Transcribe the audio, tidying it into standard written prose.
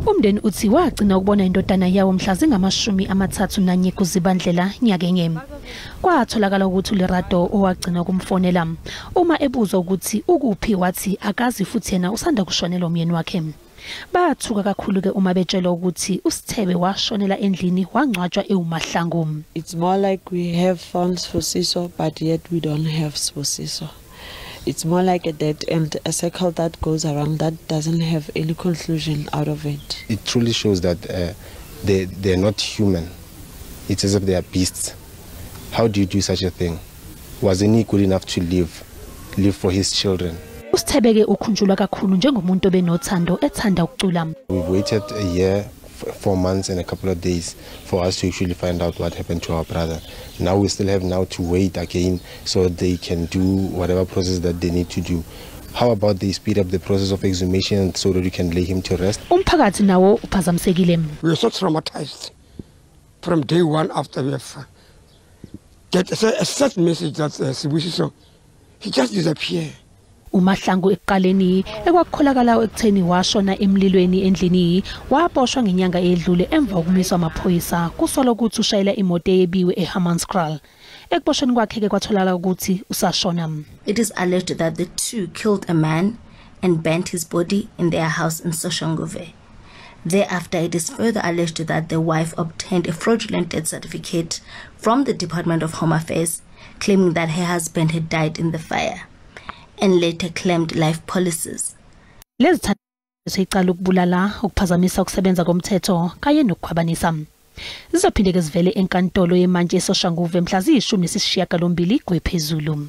Umndeni uthi wagcina ukubona indodana yawo mhla zingama-31 kuZibandlela nyakenye. Kwatholakala ukuthi uLerato owagcina ukumfonela. Uma ebuzwa ukuthi ukuphi, wathi akazi futhi yena usanda kushonelwa umyeni wakhe. Bathuka kakhulu-ke uma betshelwa ukuthi uSithebe washonela endlini, wangcwatshwa ewuMahlangu. It's more like we have found Sibusiso, but yet we don't have Sibusiso. It's more like a dead end, a circle that goes around that doesn't have any conclusion out of it. It truly shows that they're not human. It's as if they are beasts. How do you do such a thing? Wasn't he good enough to live for his children? USithebe-ke ukhunjulwa kakhulu njengomuntu obenothando, ethanda ukucula. We've waited a year, 4 months and a couple of days for us to actually find out what happened to our brother. Now we still have now to wait again so they can do whatever process that they need to do. How about they speed up the process of exhumation so that we can lay him to rest? Umphakathi nawo uphazamisekile. We were so traumatized from day one after we have get a sad message that Sibusiso, he just disappeared. UMahlangu, ekuqaleni ekwakukholakala ekutheni washona emlilweni endlini, waboshwa ngenyanga edlule emva kokumiswa amaphoyisa kusolwa ukuthi ushayela imoto eyebiwe eHammanskraal. Ekuboshweni kwakhe-ke kwatholakala ukuthi usashona. It is alleged that the two killed a man and burnt his body in their house in Soshanguve. Thereafter, it is further alleged that the wife obtained a fraudulent death certificate from the Department of Home Affairs, claiming that her husband had died in the fire, and later claimed life policies. Lezi icala ukubulala, ukuphazamisa ukusebenza komthetho kanye nokukhwabanisa. Zizophinde-ke zivele enkantolo yemantshi eSoshanguve mhla ziyi-18 kwephezulu.